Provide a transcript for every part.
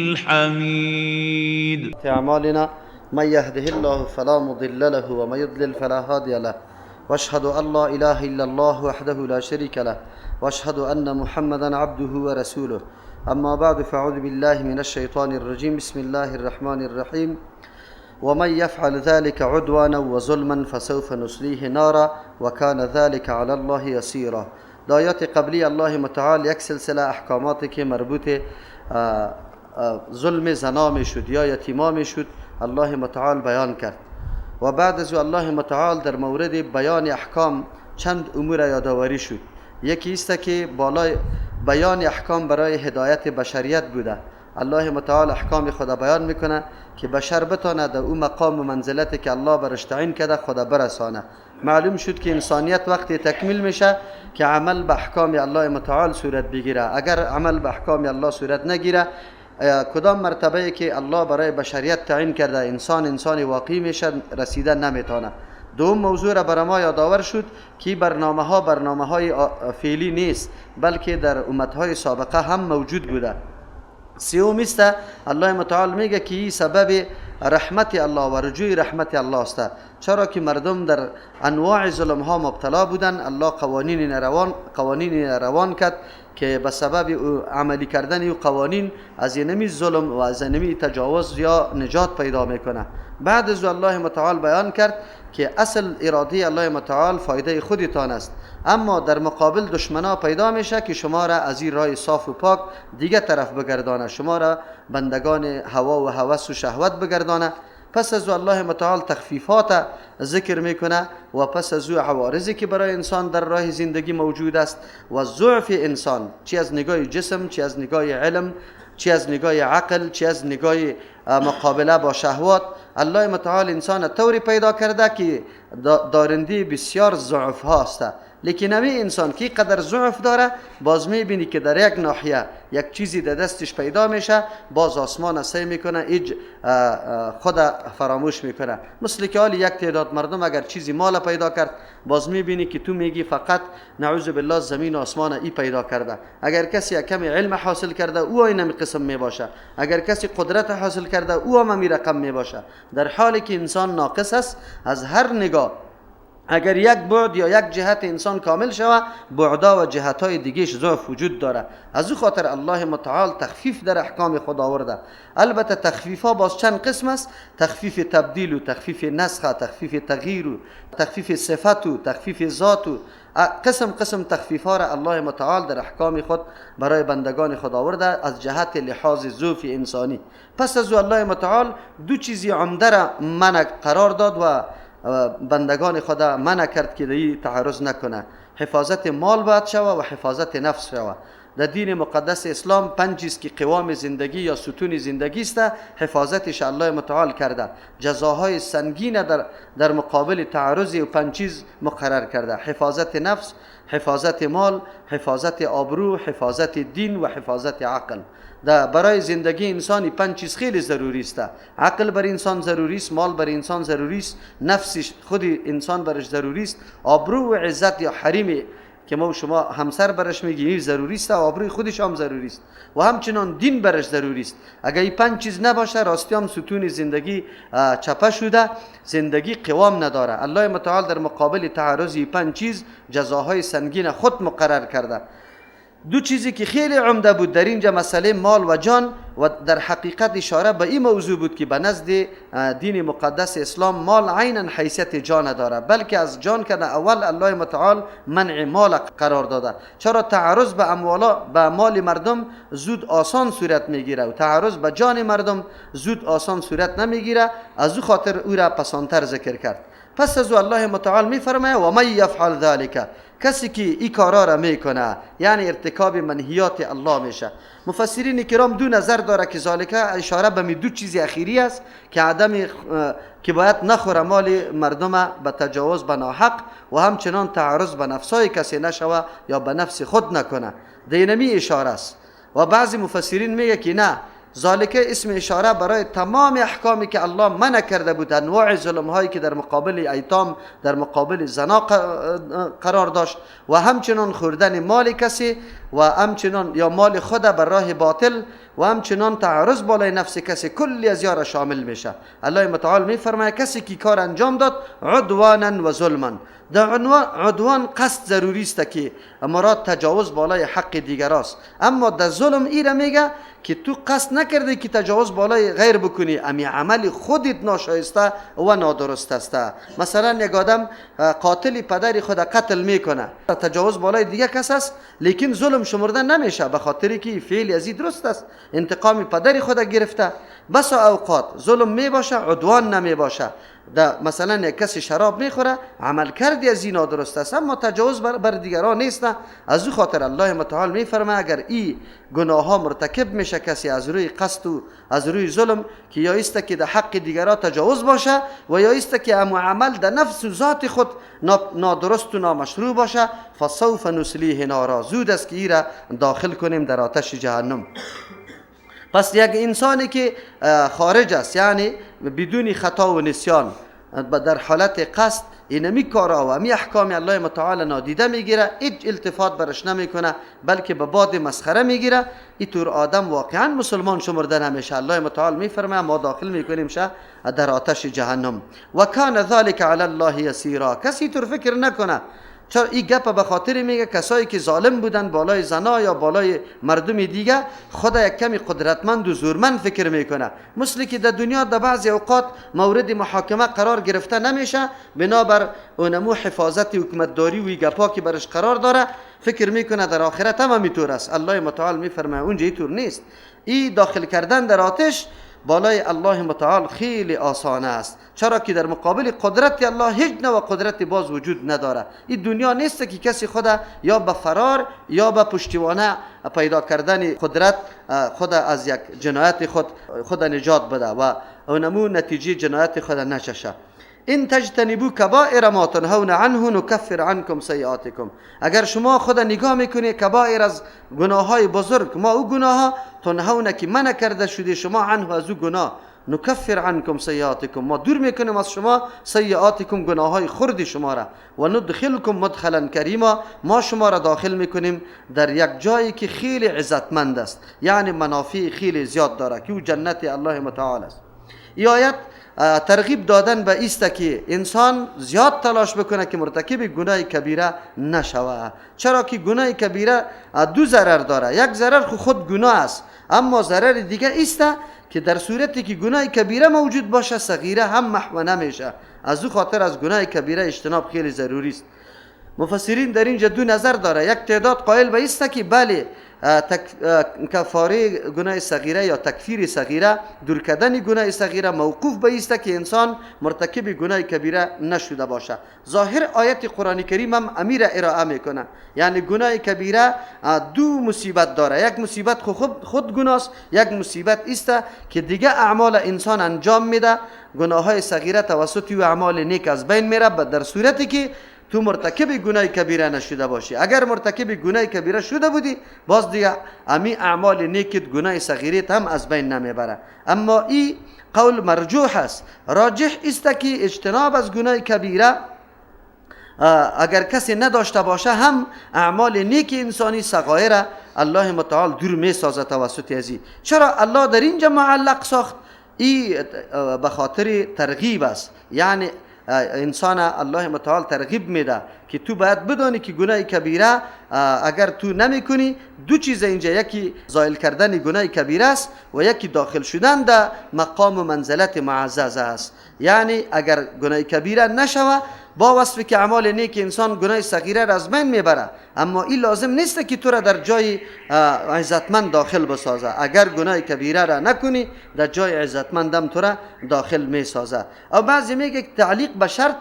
الحميد. أعمالنا من يهده الله فلا مضل له ومن يضلل فلا هادي له، واشهد أن لا إله إلا الله وحده لا شريك له، واشهد أن محمدا عبده ورسوله. أما بعد، فأعوذ بالله من الشيطان الرجيم. بسم الله الرحمن الرحيم. ومن يفعل ذلك عدوانا وظلما فسوف نصليه نارا وكان ذلك على الله يسيرا. در آیات قبلی الله متعال یک سلسله احکاماتی که مربوط ظلم زنا می شد یا یتیما می شد الله متعال بیان کرد و بعد از الله متعال در مورد بیان احکام چند امور یادآوری شد. یکی است که بالای بیان احکام برای هدایت بشریت بوده. الله متعال احکام خدا بیان میکنه که بشر بتانه در او مقام و منزلتی که الله برش تعیین کرده خدا برسانه. معلوم شد که انسانیت وقتی تکمیل میشه که عمل به احکام الله متعال صورت بگیره. اگر عمل به احکام الله صورت نگیره، کدام مرتبه که الله برای بشریت تعیین کرده انسان انسان واقعی میشه رسیده نمیتونه. دوم موضوع را برای ما یادآور شد که برنامه ها برنامه های فعلی نیست، بلکه در امت های سابقه هم موجود بوده. سوم است الله متعال میگه که این سبب رحمت الله و رجوع رحمت الله است، چرا که مردم در انواع ظلم ها مبتلا بودن. الله قوانین روان کرد که به سبب عملی کردن این قوانین از اینمی ظلم و از اینمی تجاوز یا نجات پیدا میکنه. بعد از الله متعال بیان کرد که اصل اراده الله متعال فایده خودتان است، اما در مقابل دشمنا پیدا میشه که شما را از این راه صاف و پاک دیگه طرف بگردانه، شما را بندگان هوا و هوس و شهوت بگردانه. پس از الله متعال تخفیفات ذکر میکنه و پس از او عوارضی که برای انسان در راه زندگی موجود است و ضعف انسان، چی از نگاه جسم، چی از نگاه علم، چی از نگاه عقل، چی از نگاه مقابله با شهوات. الله متعال انسان طوری پیدا کرده که دارنده بسیار ضعف هاست، لیکن همی انسان که قدر ضعف داره باز میبینی که در یک ناحیه یک چیزی در دستش پیدا میشه، باز آسمان سعی میکنه ایج خود فراموش میکنه. مثل که حال یک تعداد مردم اگر چیزی مال پیدا کرد، باز میبینی که تو میگی فقط نعوذ بالله زمین و آسمان ای پیدا کرده. اگر کسی کمی علم حاصل کرده او اینمی قسم میباشه، اگر کسی قدرت حاصل کرده او هم همی رقم میباشه، در حالی که انسان ناقص است از هر نگاه. اگر یک بعد یا یک جهت انسان کامل شوه، بعدا و جهت‌های دیگهش ضعف وجود داره. از او خاطر الله متعال تخفیف در احکام خود آورده. البته تخفیف ها باز چند قسم است: تخفیف تبدیل و تخفیف نسخ، تخفیف تغییر و تخفیف صفت و تخفیف ذات و قسم قسم تخفیف ها را الله متعال در احکام خود برای بندگان خود آورده از جهت لحاظ ضعف انسانی. پس از او الله متعال دو چیزی عمده را منع قرار داد و بندگان خدا منع کرد که دی تعرض نکنه. حفاظت مال باید شوه و حفاظت نفس شوه. در دین مقدس اسلام پنج چیز که قوام زندگی یا ستون زندگی است حفاظتش الله متعال کرده. جزاهای سنگین در مقابل تعرض و پنج چیز مقرر کرده: حفاظت نفس، حفاظت مال، حفاظت آبرو، حفاظت دین و حفاظت عقل. برای زندگی انسانی پنج چیز خیلی ضروری است. عقل بر انسان ضروری است، مال بر انسان ضروری است، نفس خود انسان برش ضروری است، آبرو و عزت یا حریم که ما و شما همسر برش میگیم ضروری است و آبروی خودش هم ضروری است و همچنان دین برش ضروری است. اگر این پنج چیز نباشه راستی هم ستون زندگی چپه شده، زندگی قوام نداره. الله متعال در مقابل تعرض این پنج چیز جزاهای سنگین خود مقرر کرده. دو چیزی که خیلی عمده بود در اینجا مسئله مال و جان و در حقیقت اشاره به این موضوع بود که به نزد دین مقدس اسلام مال عینا حیثیت جان داره، بلکه از جان که اول الله متعال منع مال قرار داده. چرا تعرض به اموالا به مال مردم زود آسان صورت میگیره و تعرض به جان مردم زود آسان صورت نمیگیره، از او خاطر او را پسانتر ذکر کرد. پس از او الله متعال میفرماید و من یفعل ذلک، کسی که این کارا را میکنه یعنی ارتکاب منهیات الله میشه. مفسرین کرام دو نظر داره که ذالک اشاره به دو چیز اخیری است که عدم که باید نخوره مال مردم به تجاوز به ناحق و همچنان تعرض به نفسای کسی نشوه یا به نفس خود نکنه، دینمی اشاره است. و بعضی مفسرین میگه که نه، ذالک اسم اشاره برای تمام احکامی که الله منع کرده بود، انواع ظلم هایی که در مقابل ایتام، در مقابل زنا قرار داشت، و همچنان خوردن مال کسی و همچنان یا مال خود بر راه باطل و همچنان تعرض بالای نفس کسی، کلی از یارا شامل میشه. الله متعال میفرماید کسی که کار انجام داد عدوانا و ظلما. در عدوان قصد ضروری است که مراد تجاوز بالای حق دیگر است، اما در ظلم ایره میگه که تو قصد نکردی که تجاوز بالای غیر بکنی، امی عمل خودت ناشایسته و نادرست است. مثلا یک آدم قاتل پدر خود قتل میکنه، تجاوز بالای دیگه کس است، لیکن ظلم شمرده نمیشه به خاطر که فعل ازی درست است، انتقام پدر خود گرفته. بس اوقات ظلم میباشه، عدوان نمیباشه. مثلا یک کسی شراب میخوره، عمل کردی از این نادرست است، اما تجاوز بر دیگران نیست. از او خاطر الله متعال میفرمه اگر این گناه ها مرتکب میشه کسی از روی قصد و از روی ظلم، که یا است که در حق دیگران تجاوز باشه و یا است که عمل در نفس و ذات خود نادرست و نامشروع باشه، فسوف نسلیه نارا، زود است که ای را داخل کنیم در آتش جهنم. پس یک انسانی که خارج است، یعنی بدون خطا و نسیان، در حالت قصد اینمی کارا و امی احکام الله متعال نادیده میگیره، هیچ التفات برش نمیکنه، بلکه به باد مسخره میگیره، اینطور آدم واقعا مسلمان شمرده نمیشه. الله متعال میفرماید ما داخل میکنیم شه در آتش جهنم. و کان ذلک علی الله یسیرا. کسی طور فکر نکنه. چرا این گپ به خاطر میگه کسایی که ظالم بودن بالای زنا یا بالای مردم دیگه، خدا یک کمی قدرتمند و زورمند فکر میکنه، مثل که در دنیا در بعضی اوقات مورد محاکمه قرار گرفته نمیشه، بنابر اونمو حفاظت حکومتداری و گپا که برش قرار داره، فکر میکنه در آخرت هم اینطور است. الله متعال میفرماید اونجا اینطور نیست. این داخل کردن در آتش بالای الله متعال خیلی آسان است، چرا که در مقابل قدرت الله هیچ نوع قدرت باز وجود نداره. این دنیا نیست که کسی خود یا به فرار یا به پشتیوانه پیدا کردن قدرت خود از یک جنایت خود نجات بده و اونمو نتیجه جنایت خود نچشه. ان تجتنبوا کبائر ما تنهون عنه نکفر عنکم سیئاتکم. اگر شما خود نگاه میکنی کبائر از گناه های بزرگ، ما او گناه ها تنهون که منع کرده شده شما عنه از او گناه، نکفر عنکم سیئاتکم، ما دور میکنیم از شما سیئاتکم گناه های خرد شما را، و ندخلکم مدخلا کریما، ما شما را داخل میکنیم در یک جایی که خیلی عزتمند است، یعنی منافع خیلی زیاد داره که او جنت الله متعال است. این آیت ترغیب دادن به ایست که انسان زیاد تلاش بکنه که مرتکب گناه کبیره نشوه، چرا که گناه کبیره دو ضرر داره. یک ضرر خود گناه است، اما ضرر دیگه ایست که در صورتی که گناه کبیره موجود باشه صغیره هم محو نمیشه. از او خاطر از گناه کبیره اجتناب خیلی ضروری است. مفسرین در اینجا دو نظر داره. یک تعداد قائل به ایست که بله کفاره گناه صغیره یا تکفیر صغیره، دور کردن گناه صغیره موقوف به ایست که انسان مرتکب گناه کبیره نشده باشه. ظاهر آیت قرآن کریم هم امیر ارائه میکنه، یعنی گناه کبیره دو مصیبت داره. یک مصیبت خود گناه است، یک مصیبت ایست که دیگه اعمال انسان انجام میده، گناه های صغیره توسط او اعمال نیک از بین میره، در صورتی که تو مرتکب گناه کبیره نشده باشی. اگر مرتکب گناه کبیره شده بودی، باز دیگه امی اعمال نیکت گناه صغیره هم از بین نمیبره. اما این قول مرجوح است. راجح است که اجتناب از گناه کبیره اگر کسی نداشته باشه هم اعمال نیک انسانی صغایر الله متعال دور میسازه توسط ازی. چرا الله در اینجا معلق ساخت؟ این به خاطر ترغیب است، یعنی انسان الله متعال ترغیب میده که تو باید بدانی که گناه کبیره اگر تو نمیکنی، دو چیز اینجا، یکی زائل کردن گناه کبیره است و یکی داخل شدن در مقام و منزلت معزز است. یعنی اگر گناه کبیره نشوه، با وصف که اعمال نیک انسان گناه صغیره را از بین میبره، اما این لازم نیست که تو را در جای عزتمند داخل بسازه. اگر گناه کبیره را نکنی، در جای عزتمندم تو را داخل میسازه. او بعضی میگه که تعلیق به شرط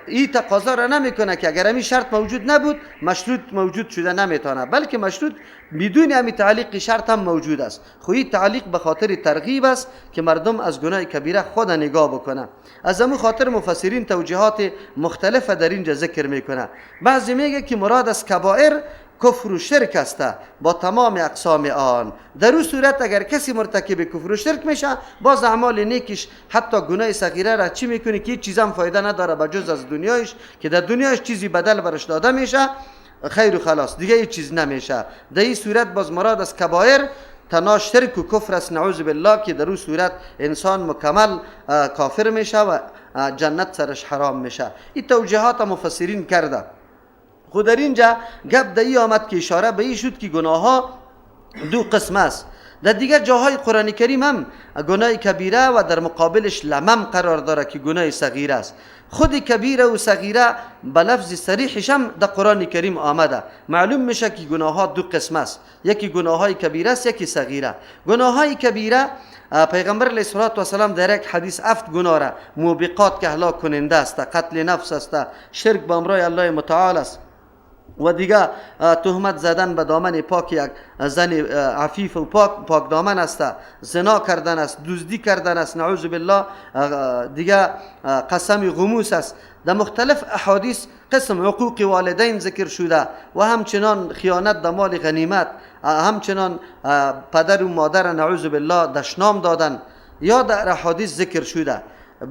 این تقاضا را نمیکنه که اگر همین شرط موجود نبود مشروط موجود شده نمیتونه، بلکه مشروط بدون همین تعلیق شرط هم موجود است. خو این تعلیق به خاطر ترغیب است که مردم از گناه کبیره خود نگاه بکنه. از همون خاطر مفسرین توجیهات مختلف در اینجا ذکر میکنه. بعضی میگه که مراد از کبائر کفر و شرک است با تمام اقسام آن. در او صورت اگر کسی مرتکب کفر و شرک میشه، باز اعمال نیکش حتی گناه صغیره را چی میکنه که هیچ چیزم فایده نداره به جز از دنیایش، که در دنیایش چیزی بدل برش داده میشه، خیر و خلاص، دیگه هیچ چیز نمیشه. در این صورت باز مراد از کبایر تنها شرک و کفر است، نعوذ بالله، که در او صورت انسان مکمل کافر میشه و جنت سرش حرام میشه. این توجیهات مفسرین کرده. خود در اینجا گپ در ای آمد که اشاره به این شد که گناه ها دو قسم است. در دیگر جاهای قرآن کریم هم گناه کبیره و در مقابلش لمم قرار داره که گناه صغیره است. خود کبیره و صغیره به لفظ صریحش هم در قرآن کریم آمده. معلوم میشه که گناه ها دو قسم است، یکی گناه های کبیره است، یکی صغیره. گناه های کبیره پیغمبر علیه الصلاة والسلام در یک حدیث 7 گناه را موبقات که هلاک کننده است، قتل نفس است، شرک به امرای الله متعال است و دیگه تهمت زدن به دامن پاک یک زن عفیف و پاک دامن است، زنا کردن است، دزدی کردن است، نعوذ بالله، دیگه قسم غموس است. در مختلف احادیث قسم حقوق والدین ذکر شده و همچنان خیانت در مال غنیمت، همچنان پدر و مادر نعوذ بالله دشنام دادن یا در احادیث ذکر شده.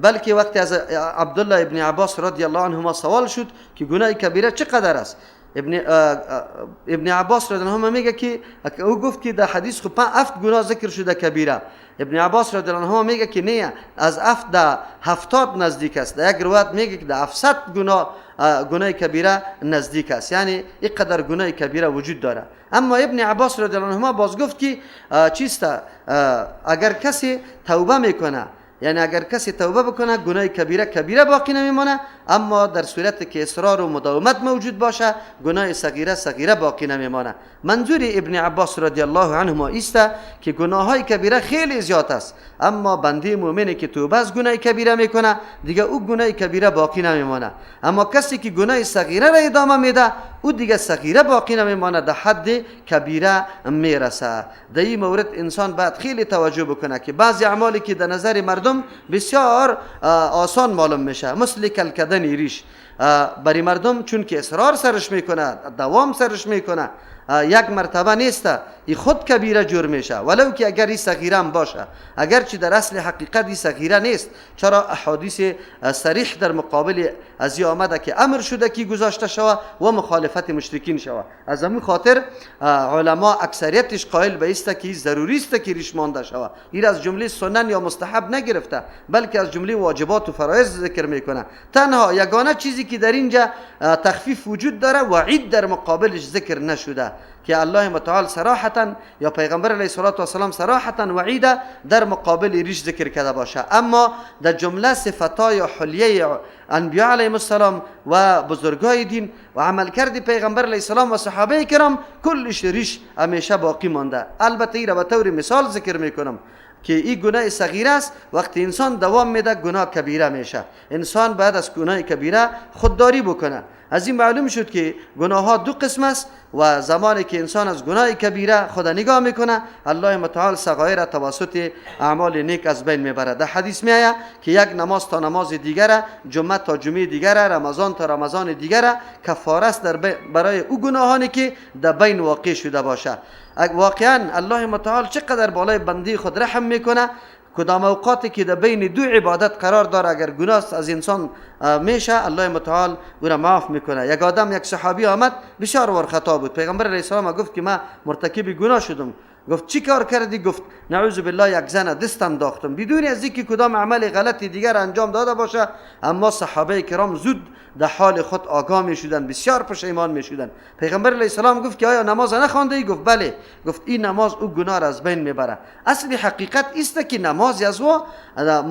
بلکه وقتی از عبدالله ابن عباس رضی الله عنهما سوال شد که گناه کبیره چقدر است، ابن عباس رضی الله عنه میگه که او گفت که در حدیث خو 7 گناه ذکر شده کبیره. ابن عباس رضی الله عنه میگه که نه، از 7 در 70 نزدیک است. در یک روایت میگه که در 700 گناه کبیره نزدیک است، یعنی اینقدر گناه کبیره وجود داره. اما ابن عباس رضی الله عنه باز گفت که چیست، اگر کسی توبه میکنه، یعنی اگر کسی توبه بکنه گناه کبیره کبیره باقی نمیمانه، اما در صورت که اصرار و مداومت موجود باشه گناه صغیره صغیره باقی نمیمانه. منظور ابن عباس رضی الله عنهما ایست که گناه های کبیره خیلی زیاد است، اما بنده مؤمنی که توبه از گناه کبیره میکنه دیگه او گناه کبیره باقی نمیمانه. اما کسی که گناه صغیره را ادامه میده او دیگه صغیره باقی نمیمانه، در حد کبیره میرسه. در این مورد انسان باید خیلی توجه بکنه که بعضی اعمالی که در نظر مردم بسیار آسان معلوم میشه، مثل کل کردن ریش، برای مردم چون که اصرار سرش میکنه، دوام سرش میکنه، یک مرتبه نیست، ای خود کبیره جور میشه، ولو که اگر این صغیره هم باشه، اگرچه در اصل حقیقت این صغیره نیست. چرا احادیث صریح در مقابل از این آمده که امر شده که گذاشته شوه و مخالفت مشرکین شوه. از همین خاطر علما اکثریتش قائل به است که ضروری است که ریش مانده شوه. این از جمله سنن یا مستحب نگرفته، بلکه از جمله واجبات و فرایض ذکر میکنه. تنها یگانه چیزی که در اینجا تخفیف وجود داره، وعید در مقابلش ذکر نشده که الله متعال صراحتا یا پیغمبر علیه الصلاة والسلام صراحتا وعید در مقابل ریش ذکر کرده باشه. اما در جمله صفتای یا حلیه انبیاء علیهم السلام و بزرگای دین و عملکرد پیغمبر علیه السلام و صحابه کرام کلش ریش همیشه باقی مانده. البته این را به طور مثال ذکر میکنم که این گناه صغیره است، وقتی انسان دوام میده گناه کبیره میشه. انسان باید از گناه کبیره خودداری بکنه. از این معلوم شد که گناه ها دو قسم است و زمانی که انسان از گناه کبیره خود نگاه میکنه، الله متعال صغایر توسط اعمال نیک از بین میبره. در حدیث میآید که یک نماز تا نماز دیگره، جمعه تا جمعه دیگره، رمضان تا رمضان دیگره کفاره است در برای او گناهانی که در بین واقع شده باشه. واقعا الله متعال چقدر بالای بنده خود رحم میکنه. کدام اوقاتی که در بین دو عبادت قرار داره اگر گناه از انسان میشه، الله متعال او را معاف میکنه. یک آدم، یک صحابی آمد، بسیار وار خطا بود. پیغمبر علیه السلام گفت که من مرتکب گناه شدم. گفت چی کار کردی؟ گفت نعوذ بالله یک زن دست انداختم بدون از اینکه کدام عمل غلطی دیگر انجام داده باشه. اما صحابه کرام زود در حال خود آگاه میشدن، بسیار پشیمان میشدن. پیغمبر علیه السلام گفت که آیا نماز نخوانده ای؟ گفت بله. گفت این نماز او گناه را از بین میبره. اصل حقیقت است که نماز از او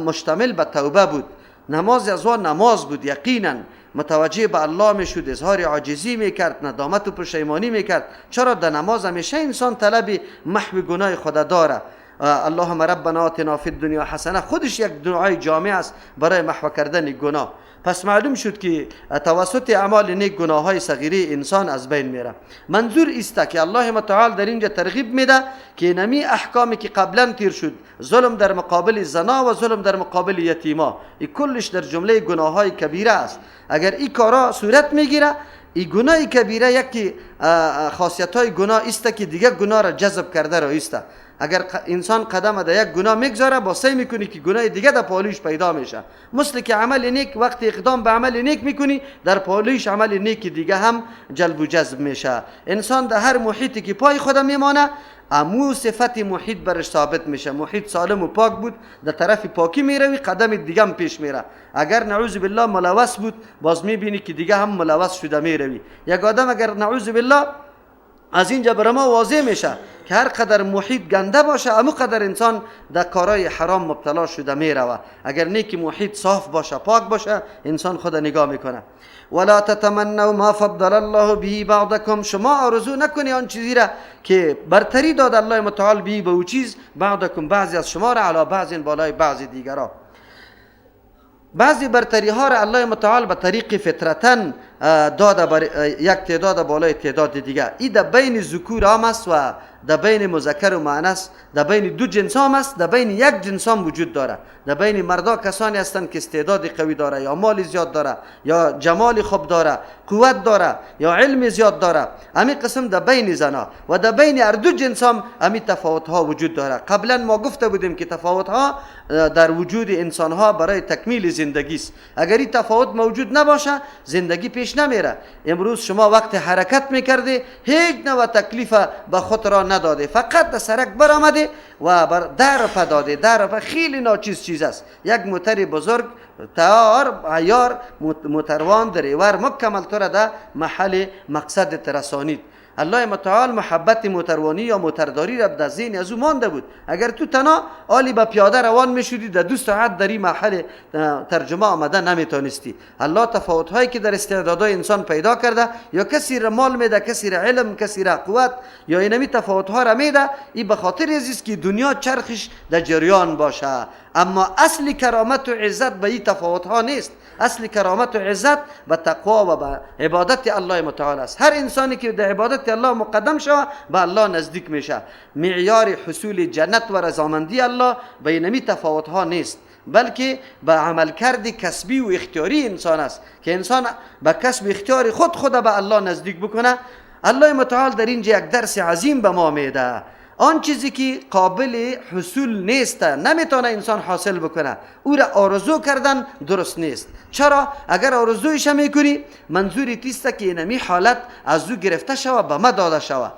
مشتمل به توبه بود، نماز از او نماز بود، یقینا متوجه به الله میشد، اظهار عاجزی میکرد، ندامت و پشیمانی میکرد. چرا در نماز همیشه انسان طلب محو گناه خود داره. اللهم ربنا آتنا فی الدنیا حسنه خودش یک دعای جامع است برای محو کردن گناه. پس معلوم شد که توسط اعمال نیک گناه های صغیره انسان از بین میره. منظور است که الله متعال در اینجا ترغیب میده که نمی احکامی که قبلا تیر شد، ظلم در مقابل زنا و ظلم در مقابل یتیما، این کلش در جمله گناه های کبیره است. اگر این کارا صورت میگیره، این گناه کبیره یکی خاصیت های گناه است که دیگه گناه را جذب کرده را است. اگر انسان قدم در یک گناه میگذاره، با سعی میکنی که گناه دیگه در پالویش پیدا میشه. مثل که عمل نیک وقتی اقدام به عمل نیک میکنی، در پالویش عمل نیک دیگه هم جلب و جذب میشه. انسان در هر محیطی که پای خود میمانه، امو صفت محیط برش ثابت میشه. محیط سالم و پاک بود، در طرف پاکی میروی، قدم دیگه هم پیش میره. اگر نعوذ بالله ملوث بود، باز میبینی که دیگه هم ملوث شده میروی. یک آدم اگر نعوذ بالله از اینجا برای ما واضح میشه که هر قدر محیط گنده باشه، امو قدر انسان در کارهای حرام مبتلا شده میروه. اگر نیکی محیط صاف باشه، پاک باشه، انسان خود نگاه میکنه. ولا تتمنوا ما فضل الله به بعضکم، شما آرزو نکنی آن چیزی را که برتری داد الله متعال به او چیز، بعضکم بعضی از شما را، علی بعض بالای بعضی دیگرا. بعضی برتری ها را الله متعال به طریق فطرتاً داده بر یک تعداد بالای تعداد دیگه. این در بین ذکور هم است و در بین مذکر و مؤنث، در بین دو جنس هم است، در بین یک جنس هم وجود داره. در بین مردا کسانی هستند که استعداد قوی داره، یا مال زیاد داره، یا جمال خوب داره، قوت داره، یا علم زیاد داره. همین قسم در بین زنا و در بین هر دو جنس هم همین تفاوت ها وجود داره. قبلا ما گفته بودیم که تفاوت ها در وجود انسان ها برای تکمیل زندگی است. اگر این تفاوت موجود نباشه، زندگی پیش نمیره. امروز شما وقت حرکت میکردی، هیچ نوع تکلیف به خود را نداده، فقط در سرک برآمده و بر در پداده. در پا خیلی ناچیز چیز است. یک موتر بزرگ تیار عیار موتروان دریور مکمل تو را در محل مقصد ترسانید. الله متعال محبت موتروانی یا موترداری را در ذهن از او مانده بود. اگر تو تنها آلی با پیاده روان میشدی، در 2 ساعت در این محل ترجمه آمده نمیتونستی. الله تفاوت هایی که در استعدادهای انسان پیدا کرده، یا کسی را مال میده، کسی را علم، کسی را قوت، یا اینمی تفاوت ها را میده، این به خاطر عزیز که دنیا چرخش در جریان باشه. اما اصل کرامت و عزت به این تفاوت ها نیست. اصل کرامت و عزت به تقوا و به عبادت الله متعال است. هر انسانی که در عبادت الله مقدم شوه، به الله نزدیک میشه. معیار حصول جنت و رضامندی الله به اینمی تفاوت ها نیست، بلکه به عملکرد کسبی و اختیاری انسان است که انسان به کسب اختیار خود خود به الله نزدیک بکنه. الله متعال در اینجا یک درس عظیم به ما میده. آن چیزی که قابل حصول نیست، نمیتونه انسان حاصل بکنه، او را آرزو کردن درست نیست. چرا؟ اگر آرزویش میکنی، منظوری تیست که اینمی حالت از او گرفته شوه، به ما داده شوه.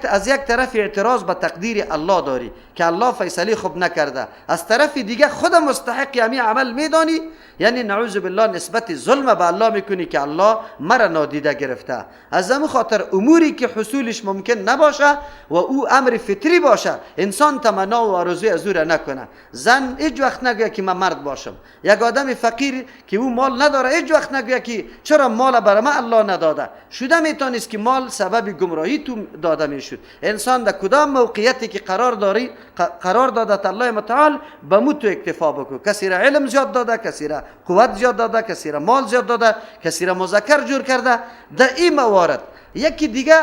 از یک طرف اعتراض به تقدیر الله داری که الله فیصله خوب نکرده، از طرف دیگه خود مستحق همی عمل میدانی، یعنی نعوذ بالله نسبت ظلم به الله میکنی که الله مرا نادیده گرفته. از همون خاطر اموری که حصولش ممکن نباشه و او امر فطری باشه، انسان تمنا و آرزوی از او را نکنه. زن هیچ وقت نگوید که من مرد باشم. یک آدم فقیر که او مال نداره، هیچ وقت نگوید که چرا مال برای من الله نداده. شده میتونست که مال سبب گمراهی تو داده میشد. انسان در کدام موقعیتی که قرار داده الله متعال، به مو تو اکتفا بکن. کسی را علم زیاد داده، کسی را قوت زیاد داده، کسی را مال زیاد داده، کسی را مذکر جور کرده. در این موارد یکی دیگه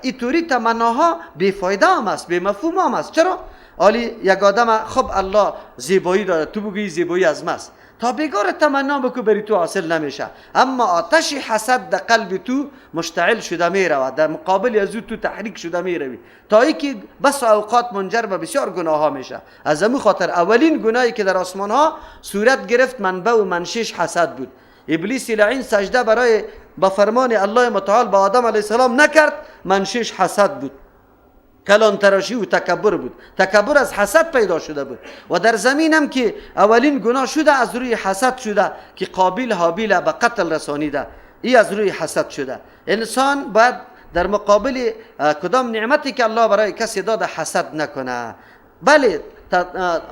اینطوری تمناها بی فایده هم است، بی مفهوم هم است. چرا؟ آلی یک آدم خب الله زیبایی داده، تو بگویی زیبایی از ماست، تا بیگار تمنا بکو بری تو حاصل نمیشه. اما آتش حسد در قلب تو مشتعل شده میرود، در مقابل از او تو تحریک شده میروی، تا اینکه بس اوقات منجر به بسیار گناه ها میشه. از همون خاطر اولین گناهی که در آسمان ها صورت گرفت، منبع و منشش حسد بود. ابلیس لعین سجده برای با فرمان الله متعال با آدم علیه السلام نکرد، منشش حسد بود، کلان تراشی و تکبر بود. تکبر از حسد پیدا شده بود. و در زمین هم که اولین گناه شده از روی حسد شده که قابیل هابیل به قتل رسانیده، ای از روی حسد شده. انسان باید در مقابل کدام نعمتی که الله برای کسی داده حسد نکنه. بله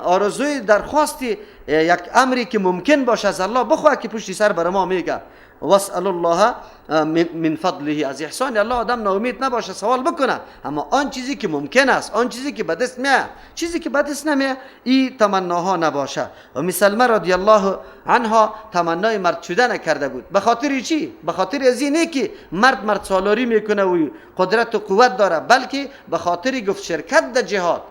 آرزوی درخواست یک امری که ممکن باشه از الله بخواه که پشتی سر بر ما میگه واسأل الله من فضله، از احسان الله آدم ناامید نباشه، سوال بکنه، اما آن چیزی که ممکن است، آن چیزی که به دست میاد، چیزی که به دست نمیاد، این تمناها نباشه. و سلمه رضی الله عنها تمنای مرد شدن کرده بود. به خاطر چی؟ به خاطر از اینه که مرد سالاری میکنه و قدرت و قوت داره، بلکه به خاطر گفت شرکت در جهاد.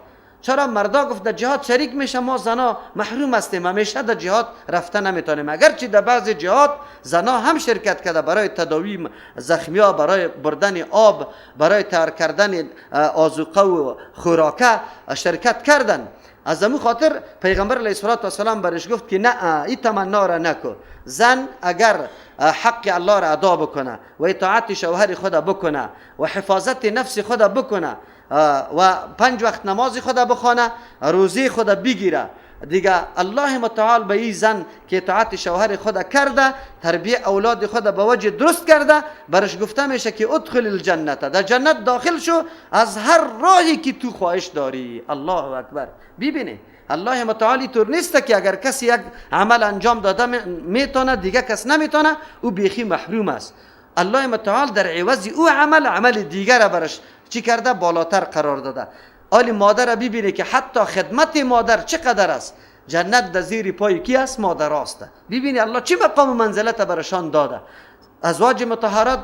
چرا مردا گفت در جهاد شریک میشه، ما زنا محروم هستیم، همیشه در جهاد رفته نمیتونیم. اگرچه در بعض جهاد زنا هم شرکت کرده، برای تداوی زخمیا، برای بردن آب، برای تیار کردن آذوقه و خوراکه شرکت کردن. از همون خاطر پیغمبر علیه الصلاة والسلام برش گفت که نه، این تمنا را نکو. زن اگر حق الله را ادا بکنه و اطاعت شوهر خود بکنه و حفاظت نفس خود بکنه و 5 وقت نماز خود بخوانه، روزی خود بگیره، دیگه الله متعال به این زن که اطاعت شوهر خود کرده، تربیه اولاد خود به وجه درست کرده، برش گفته میشه که ادخل الجنت، در جنت داخل شو از هر راهی که تو خواهش داری. الله اکبر. ببینی الله متعالی طور نیست که اگر کسی یک عمل انجام داده میتونه دیگه کس نمیتونه، او بیخی محروم است. الله متعال در عوض او عمل دیگر برش چی کرده؟ بالاتر قرار داده. آلی مادر ببینه که حتی خدمت مادر چقدر است، جنت در زیر پای کی است؟ مادر است. ببینی الله چه مقام و منزلت برشان داده. ازواج مطهرات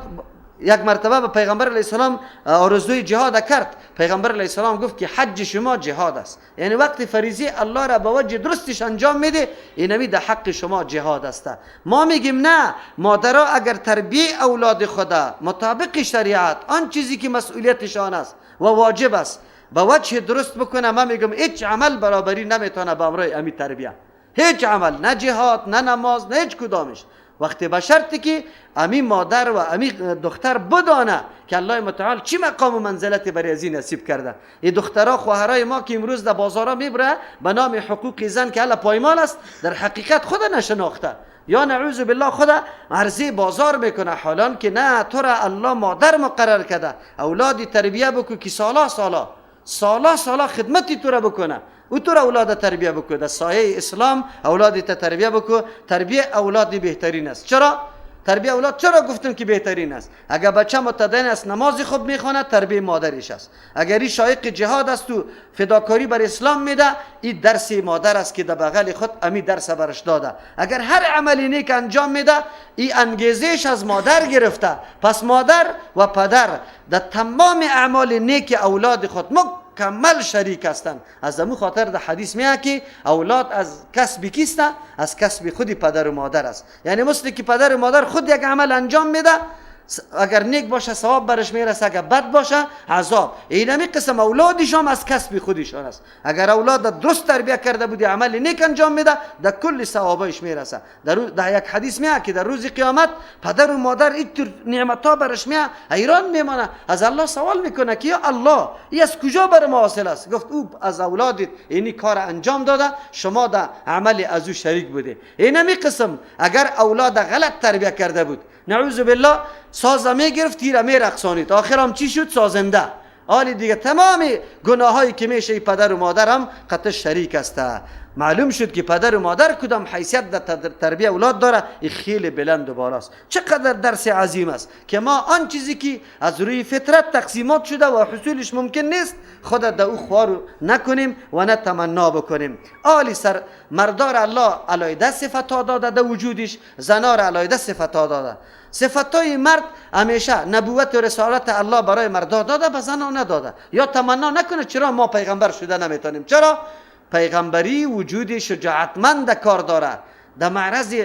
یک مرتبه به پیغمبر علیه السلام آرزوی جهاد کرد. پیغمبر علیه السلام گفت که حج شما جهاد است، یعنی وقتی فریضه الله را به وجه درستش انجام میده، اینمی در حق شما جهاد است. ما میگیم نه، مادرها اگر تربیه اولاد خدا مطابق شریعت، آن چیزی که مسئولیتشان است و واجب است، به وجه درست بکنه، ما میگم هیچ عمل برابری نمیتونه با امرای امی تربیه، هیچ عمل، نه جهاد، نه نماز، نه هیچ کدامش. وقتی به شرطی که امی مادر و امی دختر بدانه که الله متعال چی مقام و منزلت برای از این نصیب کرده. این دخترها خواهرای ما که امروز در بازارا میبره به نام حقوق زن که الله پایمال است، در حقیقت خود نشناخته، یا نعوذ بالله خود عرضه بازار میکنه، حالان که نه، تو را الله مادر مقرر کرده، اولادی تربیه بکو که سالا سالا سالا سالا خدمتی تو را بکنه، او تو را اولاد تربیه بکو، در سایه اسلام اولاد تربیه بکو. تربیه اولاد بهترین است. چرا؟ تربیه اولاد چرا گفتم که بهترین است؟ اگر بچه متدین است، نماز خوب میخواند، تربیه مادرش است. اگر این شایق جهاد است و فداکاری بر اسلام میده، این درس مادر است که در بغل خود امی درس برش داده. اگر هر عملی نیک انجام میده، این انگیزش از مادر گرفته. پس مادر و پدر در تمام اعمال نیک اولاد خود مکمل شریک هستند. از همون خاطر در حدیث میاد که اولاد از کسب کیست؟ از کسب خود پدر و مادر است. یعنی مثل که پدر و مادر خود یک عمل انجام میده، اگر نیک باشه ثواب برش میرسه، اگر بد باشه عذاب. اینمی قسم اولادش هم از کسب خودشان است. اگر اولاد درست تربیه کرده بودی، عمل نیک انجام میده، در کل ثوابش میرسه. در یک حدیث میاد که در روز قیامت پدر و مادر اینطور نعمت ها برش میاد، حیران میمانه، از الله سوال میکنه که یا الله این از کجا بر ما حاصل است؟ گفت او از اولادت اینی کار انجام داده، شما در عمل از او شریک بوده. اینمی قسم اگر اولاد غلط تربیه کرده بود، نعوذ بالله، ساز میگرفت، تیر میرقصانید، آخر هم چی شد؟ سازنده. آلی دیگه تمام گناهایی که میشه پدر و مادر هم قطع شریک است. معلوم شد که پدر و مادر کدام حیثیت در تربیه اولاد داره، این خیلی بلند و بالاست. چقدر درس عظیم است که ما آن چیزی که از روی فطرت تقسیمات شده و حصولش ممکن نیست، خود در او خوار نکنیم و نه تمنا بکنیم. آلی سر مردار الله علایده صفت ها داده در وجودش، زنار علایده صفت ها داده. صفتای مرد همیشه نبوت و رسالت الله برای مردا داده، به زنها نداده. یا تمنا نکنه چرا ما پیغمبر شده نمیتونیم؟ چرا؟ پیغمبری وجود شجاعتمند کار داره، در معرض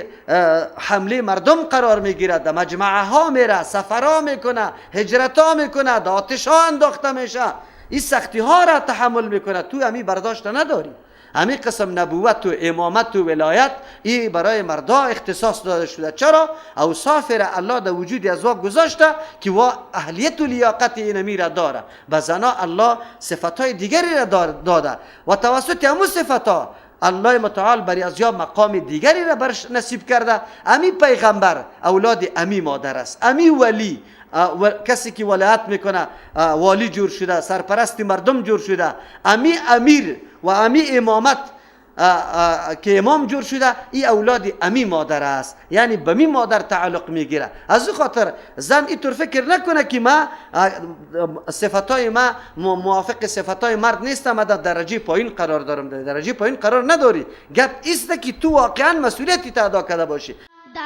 حمله مردم قرار میگیره، در مجمعه ها میره، سفرها میکنه، هجرت ها میکنه، در آتش ها انداخته میشه، این سختی ها را تحمل میکنه. تو همی برداشت نداری. همی قسم نبوت و امامت و ولایت ای برای مردا اختصاص داده شده. چرا؟ اوصاف را الله در وجود از وا گذاشته که وا اهلیت و لیاقت اینمی را داره. به زنا الله صفتهای دیگری را داده و توسط همون صفتها الله متعال بر از یا مقام دیگری را برش نصیب کرده. امی پیغمبر اولاد امی مادر است، امی ولی، کسی که ولایت میکنه، والی جور شده، سرپرست مردم جور شده، امی امیر و امی امامت که امام جور شده، ای اولاد امی مادر است، یعنی به می مادر تعلق میگیره. از او خاطر زن اینطور فکر نکنه که ما صفتای ما موافق صفتای مرد نیستم، در درجه پایین قرار دارم. در درجه پایین قرار نداری. گپ ایست که تو واقعا مسئولیتی ادا کرده باشی.